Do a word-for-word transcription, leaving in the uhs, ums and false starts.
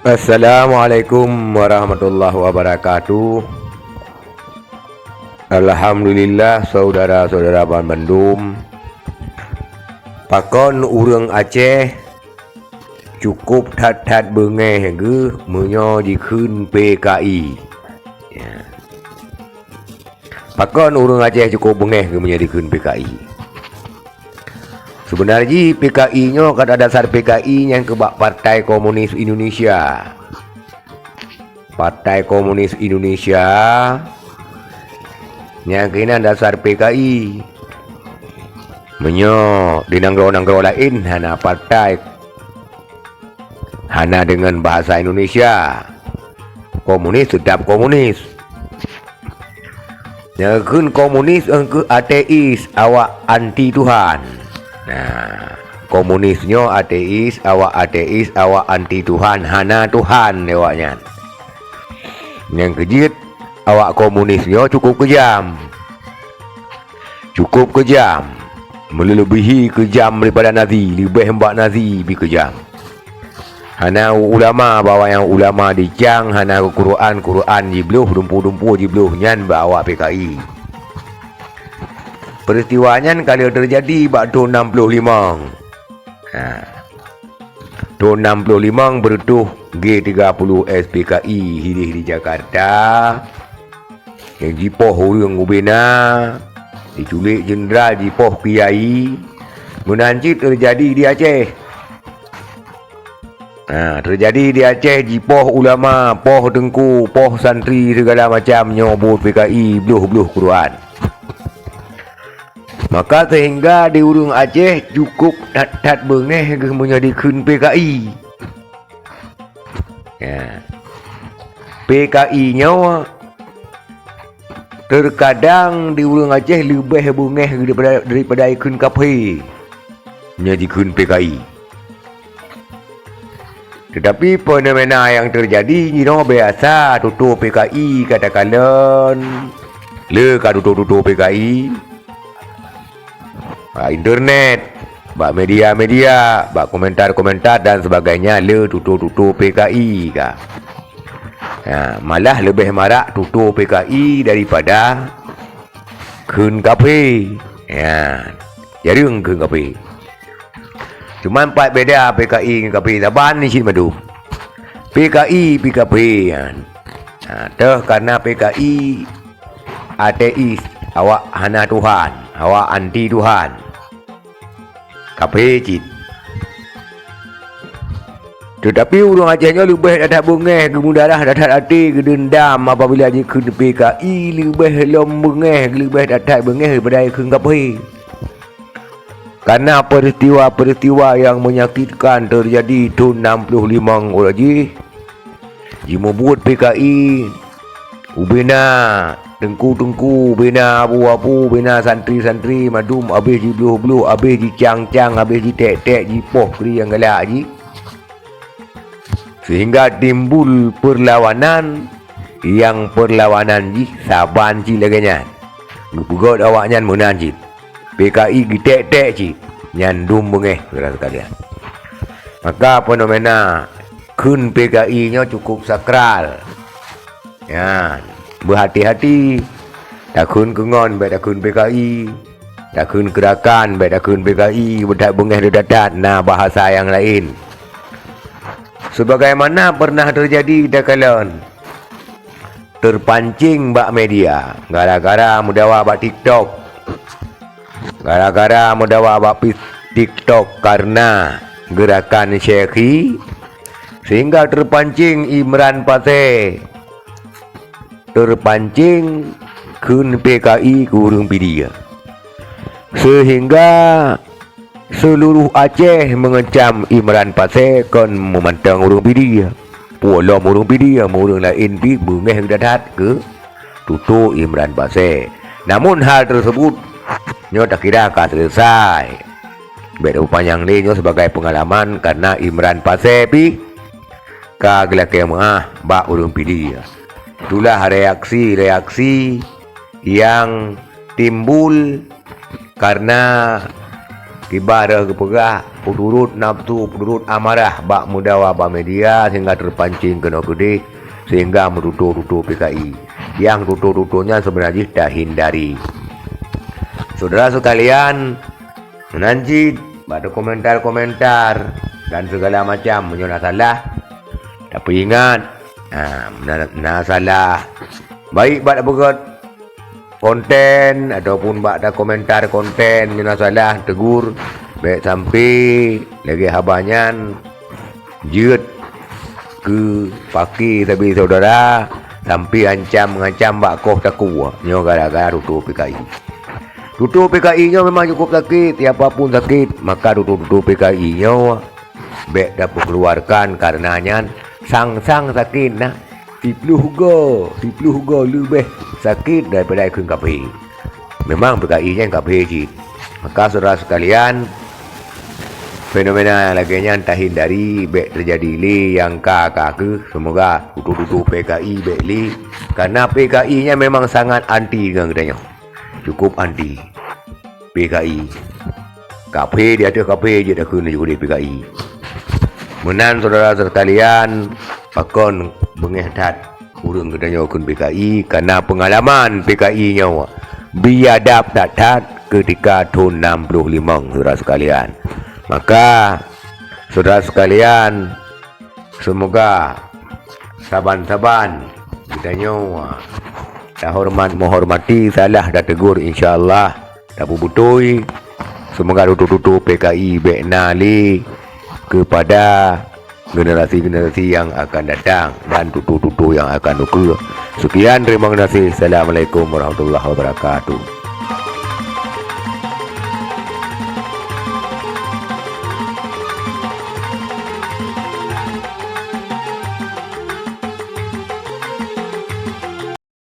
Assalamualaikum warahmatullahi wabarakatuh. Alhamdulillah, saudara-saudara banmandum. Pakon ureuëng Aceh cukup that-that beungéh geuh meunyoe jikheun P K I. Ya. Pakon ureuëng Aceh cukup beungéh geuh meunyoe jikheun P K I? Seubeuna jih P K I nyoe ka adasar P K I nyan keu bak Partai Komunis Indonesia. Partai Komunis Indonesia nyang keunan dasar P K I. Meunyoe di nanggroe-nanggroe laén hana partai, hana deungon bahasa Indonesia, komunis tetap komunis. Nyang kheun komunis engkeuh ateis, awak anti Tuhan. Nah, komunis nyoe ateis, awak ateis, awak anti Tuhan, hana Tuhan awaknyan. Nyang keujeuet, awak komunis nyoe cukup keujam. Cukup keujam. Melebihi keujam daripada Nazi, leubeh mbak Nazi bi keujam. Hana ulama, bahwa nyang ulama dicang, hana Quran, Quran jibloh, dumpu-dumpu jibloh, nyan bak awak P K I. Peristiwa nyan ka lheueh teujadi bak thon enam ploh limong. Ha. Thon enam ploh limong beureutoh G tiga puluh S P K I hideh di Jakarta. Nyang jipoh ureuëng ubena, jiculik jeundral, jipoh kiai. Meunan cit teujadi di Aceh. Ha, teujadi di Aceh, jipoh ulama, poh teungku, poh santri, segala macam nyoe buet P K I, bloh-bloh Quran. Maka sehingga di ureuëng Aceh cukup that-that beungéh geuh meunyoe jikheun P K I. Ya. P K I nyoe teukadang di ureuëng Aceh leubeh beungéh daripada, daripada jikheun kaphé meunyoe jikheun P K I. Teutapi fenomena nyang teujadi jinoe biasa, tutoe P K I ka takalon le ka tutoe-tutoe P K I. Bak internet, bak media-media, bak komentar-komentar dan sebagainya le tutoe-tutoe P K I ka. Ha, malah leubeh marak tutoe P K I daripada kheun kaphé. Ya, jareueng kheun kaphé. Cuman pat beda P K I ngon kaphé, saban ni cit mandum. P K I pi kaphé nyan. Ha, teuh karena P K I ateis, awak hana Tuhan, awak anti Tuhan. Kaphé cit. Teutapi ureuëng Aceh nyoe leubeh that-that beungéh, geumudarah that-that até, geudeundam apabila jikheun P K I, leubeh lom beungéh, leubeh that-that beungéh daripada jikheun kaphé. Karena peristiwa-peristiwa nyang menyakitkan teujadi thon enam ploh limong uroe jih, jimubuet P K I ubena, teungku-teungku, ubena abu-abu, ubena santri-santri, mandum habéh jibloh-bloh, habéh jicang-cang, habéh jiték-ték, jipoh keu nyang galak jih. Sehingga timbul perlawanan, nyang perlawanan jih saban cit lagée nyan. Geupeugét awaknyan meunan cit. P K I geuték-ték cit, nyan dum beungéh, saudara sekalian. Maka fenomena kheun P K I nyoe cukup sakral. Nyan, beuhati-hati. Takheun keu ngon bék takheun P K I. Takheun keurakan bék takheun P K I, beuthat beungéh that-that na bahasa nyang laén. Sebagaimana pernah teujadi takalon, terpancing bak media gara-gara meudawa bak TikTok. Gara-gara meudawa bak pi-, TikTok karena geurakan Syekhi, sehingga terpancing Imran Pasé, terpancing kheun P K I keu ureuëng Pidie. Sehingga seuluruh Aceh meungeucam Imran Pasé kon meumantong ureuëng Pidie. Peue lom ureuëng Pidie, meureuëng laén pih beungéh that-that keu tutoe Imran Pasé. Namun hal teusebut nyoe takira ka seuleusoe. Bék tapanyang lé, nyoe sibagai peungalaman karena Imran Pasé pih ka geulakée meuáh bak ureuëng Pidie. Itulah reaksi-reaksi nyang timbul karena Ibarat geupeugah, peuturot nafsu, peuturot amarah bak meudawa bak media sehingga terpancing keunoe keudeh, sehingga meututoe-tutoe P K I. Nyang tutoe-tutoe nyan seubeuna jih tahindari. Syedara sekalian, meunan cit bak komentar-komentar dan segala macam, meunyoe na salah, tapeuingat, ha, na, na salah, baik bak peugöt konten ataupun bak takomentar konten, meunyoe na salah tegur, bèk sampai lagèe haba nyan jeuet keu paki sabe syedara, sampai ancam-ngancam bak koh takue. Nyoe gara-gara tutoe P K I. Tutoe P K I nyoe memang cukup sakét, siapa pun sakét, maka tutoe-tutoe P K I nyoe bèk tapeukeuluarkan, karena nyan sang-sang sakét na. Siploh go, siploh go leubeh sakét daripada ikheun kafé. Memang P K I nyan kafé cit. Maka syedara sekalian, fenomena nyang lagèe nyan tahindari, bèk teujadi lé nyang ka-ka kheueh. Seumoga tutoe-tutoe P K I bèk lé, karena P K I nyan memang sangat anti ngon geutanyoe. Cukup anti P K I. Kafé di ateueh kafé jeuet takheun jeuet P K I. Meunan syedara sekalian, pakon beungéh that ureueng geutanyoe kheun P K I, karena peungalaman P K I nyoe biadab that-that ketika thon enam puluh limong, syedara sekalian. Maka, syedara sekalian, seumoga saban-saban geutanyoe tahoreumat meuhoreumat, salah tategur, insya Allah tapeubeutôi. Seumoga tutoe-tutoe P K I bèk na lé keupada generasi-generasi nyang akan datang dan tutoe-tutoe nyang akan ukeue. Seukian, terima kasih. Assalamualaikum warahmatullahi wabarakatuh.